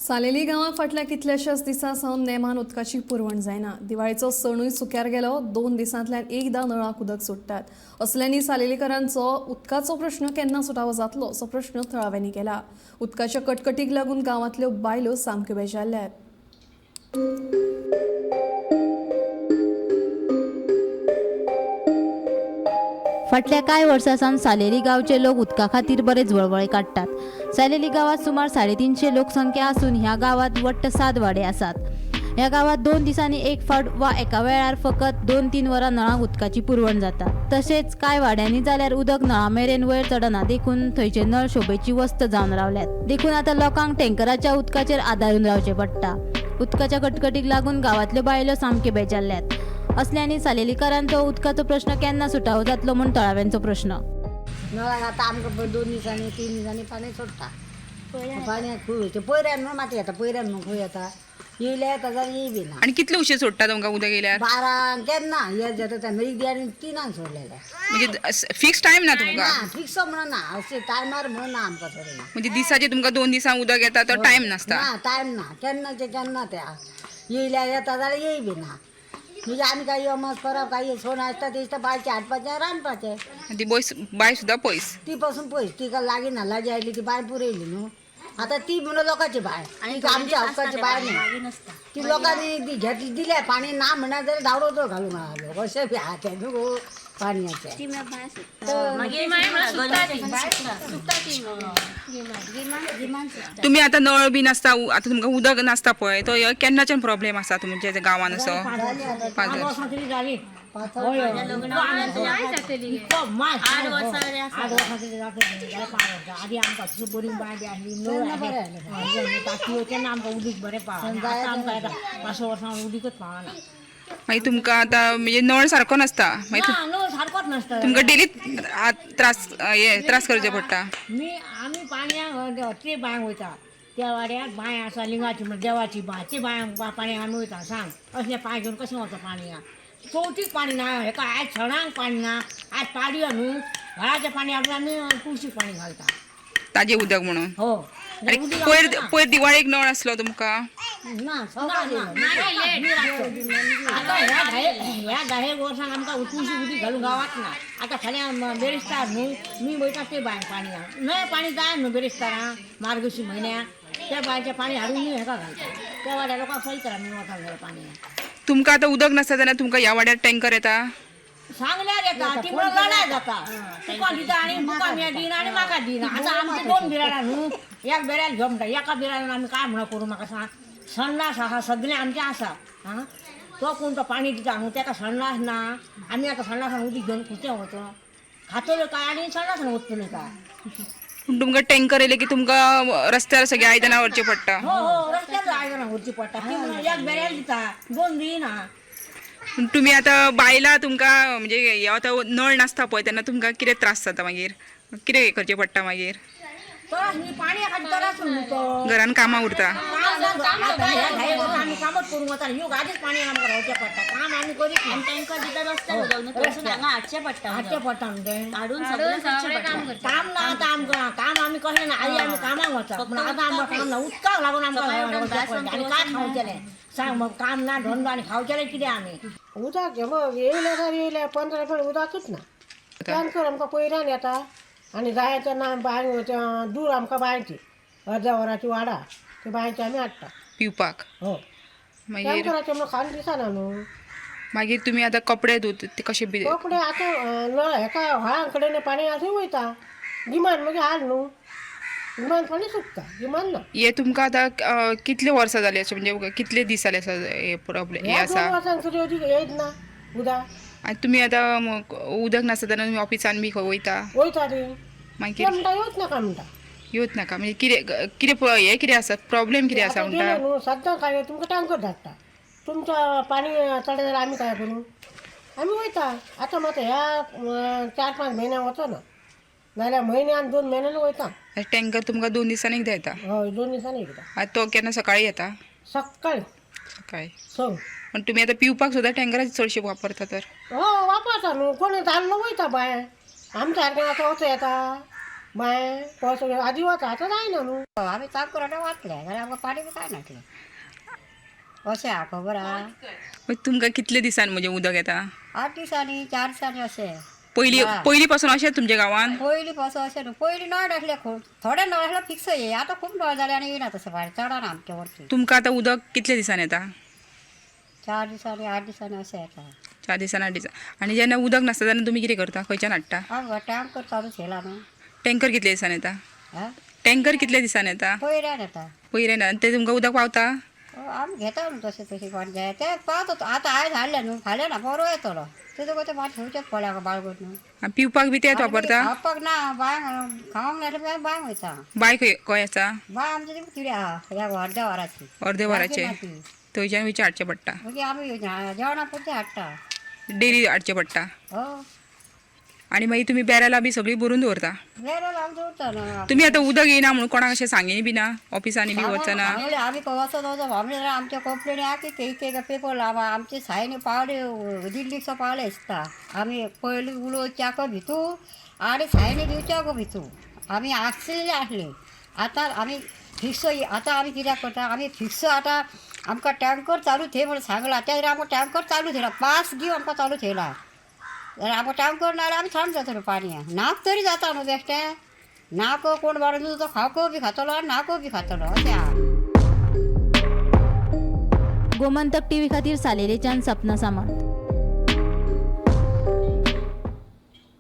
सालेली गांवांत फाटल्या कितल्याशाच दिसां सावन नेमान उदकाची पुरवण जायना. दिवाळेचो सणूय सुक्यार गेलो. 2 दिसांतल्यान एकदां नळाक उदक सोडटात. असल्यांनी सालेलीकरांचो उदकाचो प्रश्न केन्ना सुटावो जातलो असो प्रश्न थळाव्यांनी केला. उदकाच्या कटकटीक लागून गांवांतल्यो बायलो सामक्यो बेजारल्यात. फाटल्या कांय वर्सां सावन सालेली गांवचे लोक उदका खातीर बरेच वळवळे काडटात. सालेली गांवांत सुमार 350 लोकसंख्या आसून ह्या गांवांत वट्ट 7 वाडे आसात. ह्या गांवांत 2 दिसांनी एक फावट वा एका वेळार फकत 2-3 वरां नळांक उदकाची पुरवण जाता. तशेंच कांय वाड्यांनी जाल्यार उदक नळा मेरेन वयर चडना, देखून थंयचे नळ शोभेची वस्त जावन रावल्यात. देखून आतां लोकांक टँकराच्या उदकाचेर आदारून रावचें पडटा. उदकाच्या कटकटीक लागून गांवांतल्यो बायलो सामक्यो बेजारल्यात. असल्यांनी सालेलीकारांचो उदकाचो प्रश्न केन्ना सुटावो जातलो म्हूण थळाव्यांचो प्रश्न. नळाक आतां आमकां 2 दिसांनी 3 दिसांनी पाणी सोडटा. पाणी खंय ते पयऱ्यान म्हणून माती येता, पयऱ्यान म्हणून खंय येता, येयल्या येता जाल्यार येय बी ना. आणि कितले उशीर सोडटा तुमकां उदक येयल्यार? 12 केन्ना येत जाता तेन्ना, एक दी आनी 3 सोडलेले. म्हणजे फिक्स टायम ना तुमकां? ना फिक्स म्हणून ना, अशें टायमार म्हणून ना आमकां सोडना. म्हणजे दिसाचे तुमकां 2 दिसां उदक येता तो टायम नासता? ना टायम ना, केन्ना ते केन्ना त्या येयल्या येता जाल्यार येय बी ना. म्हणजे आमी काय यमस करप काय सोण आसता ते दिसता बायचे हाडपाचें रांदपाचें. ती बाय सुद्दां पयस, ती पासून पयस, तिका लागीं ना, लागीं आयली ती बांय पुरयली न्हू. आतां ती म्हणून लोकांची बांय, ती आमच्या हक्काची बांय न्हू. ती लोकांनी ती घेतली दिल्या पाणी ना म्हणा जाल्यार धांवडो घालूंक आहा लोक, अशें बी आहा तें न्हू गो पाणयाचें. तुम्ही आतां नळ बी नासता, आतां तुमकां उदक नासता पळय, तो ह्यो केन्नाच्यान प्रॉब्लेम आसा तुमच्या गांवान असो? 5 वर्सां. तरी जाली. 5 8 वर्सां तरी जातली, 5 वर्सां आदी आमकां तशी बरी बांय बी आसली, नळ आसले, टांकयो, तेन्ना आमकां उदीक बरें पावना. आतां आमकां येता 5-6 वर्सां उदीकच पावना. मागीर तुमकां आतां म्हणजे नळ सारको नासता, मागीर ना नळ सारकोच नासता. तुमकां डेली त्रास हे त्रास करचे पडटा. आमी पाणयाक ते बांयक वयता, त्या वाड्यार बांय आसा लिंगाची म्हण देवाची बांय, ते बांय पाणी आमी वयता. सांग असलें पांय घेवन कशें वता पाणयाक? चवथीक पाणी ना, हेका आयज सणांक पाणी ना, आज पाडयो न्हू, घराचें पाणी हाडून आमी तुळशीक पाणी घालता. ताजें उदक म्हणून. हो. आनी पयर पयर दिवाळेक नळ आसलो तुमकां? ना ना ना, आतां ह्या 10 वर्सांक आमकां तुळशी उदीक घालूंक गांवात ना. आतां फाल्यां बेरेस्तार न्हू, मी वयता ते बांयक पाणी घालूं, नवें पाणी जाय न्हू बेरेस्तारां मार्गशी म्हयन्याक, त्या बांयचें पाणी हाडून मी हेका घालता. त्या वाड्या लोकांक सयत आमी वता जाल्यार पाणी. तुमकां आतां उदक नासता तेन्ना तुमकां ह्या वाड्यार टँकर येता? सांगल्यार येता ती म्हणून लढाय जाता, तुका दिता आनी तुका मी दिना आनी म्हाका दिना. आतां आमची 2 बिराडां न्हू, एक बिराड घेवप म्हणटा, एका बिराडान आमी काय म्हणून करूं म्हाका सांग? संडास आहा सगळें आमचें आसा. आं तो कोण तो पाणी दिता न्हू तेका संडास ना, आमी आतां संडासान उदीक घेवन खुंयचें वचो, खातलो काय आनी संडासान वतलो काय? पूण तुमकां टँकर येयले की तुमकां रस्त्यार सगळीं आयदनां व्हरचीं पडटा. हो हो, रस्त्यार आयदनां व्हरची पडटा. ती म्हणून एक बेऱ्याल दिता, 2 दिना. पूण तुमी आतां बायलां तुमकां म्हणजे हे आतां नळ नासता पळय तेन्ना तुमकां कितें त्रास जाता मागीर, कितें करचें पडटा मागीर? त्रास म्हणजे पाणी खातीर त्रास न्हू तो. घरान कामां उरता. आतां ह्या 10 वर्सां आमी कामच करूंक वता, ह्यो आदींच पाणी आमकां रावचें पडटा, काम आमी करीत ना. टँकर दिता रस्त्यार उदक न्हू, थंयसून हांगा हाडचें पडटा, हाडचें पडटा म्हणटे हाडून सगळें करचें पडटा. काम ना आतां आमकां, काम आमी कसलें ना, आदी आमी कामाक वता, पूण आतां आमकां काम ना, उदकाक लागून आमकां रावचें पडटा. आनी काय खावचेलें सांग मग? काम ना धंदो आनी खावचेलें कितें आमी? उदक हे बघ येयलें जाल्यार येयलें, 15 पण उदकूच ना. टँकर आमकां पयऱ्यान येता आनी जाय तेन्ना बांय दूर आमकां बांयची अर्द्या वराची वाडा, ते बांयची आमी हाडटा. पिवपाक? हो. मागीर टँकराचें म्हणून खावन दिसना न्हू. मागीर तुमी आतां कपडे धुत ते कशे बी? कपडे आतां नळ हेका व्हाळां कडेन पाणी आसून वयता, गिमान मागीर हाल न्हू, गिमान पाणी सुकता, गिमान ना. हे तुमकां आतां कितले वर्सां जाली अशें, म्हणजे कितले दीस जाले आसा हे प्रॉब्लेम हे ह्या आसा? 2 वर्सांक तरी अदीक येयत ना उदक. आनी तुमी आतां उदक नासता तेन्ना तुमी ऑफिसान बी खंय वयता? वयता ती ते मागीर म्हणटा येवच नाका म्हणटा. येवच नाका म्हणजे कितें कितें हे कितें आसा प्रॉब्लेम कितें आसा आतां म्हणटा? गेले न्हू सद्दां काय तुमकां टँकर धाडटा, तुमच्या पाणी चड जाल्यार आमी काय करूं? आमी वयता आतां मात ह्या 4-5 म्हयन्याक वचना, नाल्यार म्हयन्यान 2 म्हयन्यान वयता. टँकर तुमकां 2 दिसांनी एकदां येता? हय, 2 दिसांनी एकदां. आनी तो केन्ना सकाळी येता? सकाळी. सकाळी 6. पण तुमी आतां पिवपाक सुद्दां टँकराच चडशे वापरता तर? हो, वापरता न्हू, कोण जाल्लो वयता बांय, आमच्या सारकें आतां वचो येता. बांय पावस आदी वता, आतां जायना न्हू. आमी चाकराटे वाचले जाल्यार आमकां पाणी बी काय नासलें अशें आहा, खबर आहा. मागीर तुमकां कितले दिसान म्हणजे उदक येता? 8 दिसांनी, 4 दिसांनी अशें. पयलीं हा. पयलीं पासून अशें तुमच्या गांवान? पयलीं पासून अशें न्हू, पयलीं नळ नासले, खूब थोडे नळ आसले फिक्स ये, आतां खूब नळ जाले आनी येयना तशें भायर चडना आमचे वरती. तुमकां आतां उदक कितले दिसान येता? 4 दिसांनी, 8 दिसांनी अशें येता. 4 दिसान, 8 दिसान. आनी जेन्ना उदक नासता तेन्ना तुमी कितें करता, खंयच्यान हाडटा? आमकां टँकर चालू येयला न्हू. टँकर कितले दिसान येता? हा, टँकर कितले दिसान येता? पयऱ्यान येता. पयऱ्यान येता. आनी ते तुमकां उदक पावता? आमी घेता न्हू तशें तशें कोण जाय ते पावता. आतां आयज हाडलें न्हू, फाल्यां ना बरो येतलो. तेजो कोते मात ठेवचेंच पडलें बाळगूट न्हू. आनी पिवपाक बी तेच वापरता? खावपाक ना, बांय खावंक नासल्यार बांय वयता. बांय खंय खंय आसा? बांय आमची ती कितें आहा ह्या अर्द्या वराची. अर्दे वराचे. लागीं ना ती. थंयच्यान वयचें हाडचें पडटा. मागीर आमी जेवणा पुरतें हाडटा. डेली हाडचें पडटा. हो. आनी मागीर तुमी बॅरलां बी सगळीं भरून दवरता? बॅरल आमी दवरता न्हू. तुमी आतां उदक येयना म्हणून कोणाक अशें सांगिनी बी ना, ऑफिसांनी बी वचना? सांगले आमी, वचत वचत आमी आमच्या कंप्लेनी आहा की एक एक पेपर लावा. आमचे सायनी पावले, दिल्लीक पावले दिसता. आमी पयलीं उलोवच्याक भितू आनी सायनी दिवच्याक भितू आमी आसलेले आसले. आतां आमी फिक्स, आतां आमी कित्याक करता, आमी फिक्स आतां आमकां टँकर चालू थेय म्हणून सांगलां, त्या आमकां टँकर चालू थेयला, पास घेवन आमकां चालू थेयला. जाल्यार आमकां टँकर ना जाल्यार आमी थंड जातलो, पाणी नाक तरी जाता न्हू बेश्टें. नाक कोण बाडून तो खावको बी खातलो आनी नाको बी खातलो अशें आहा. गोमंतक टीव्ही खातीर सालेलीच्यान सपना सामंत.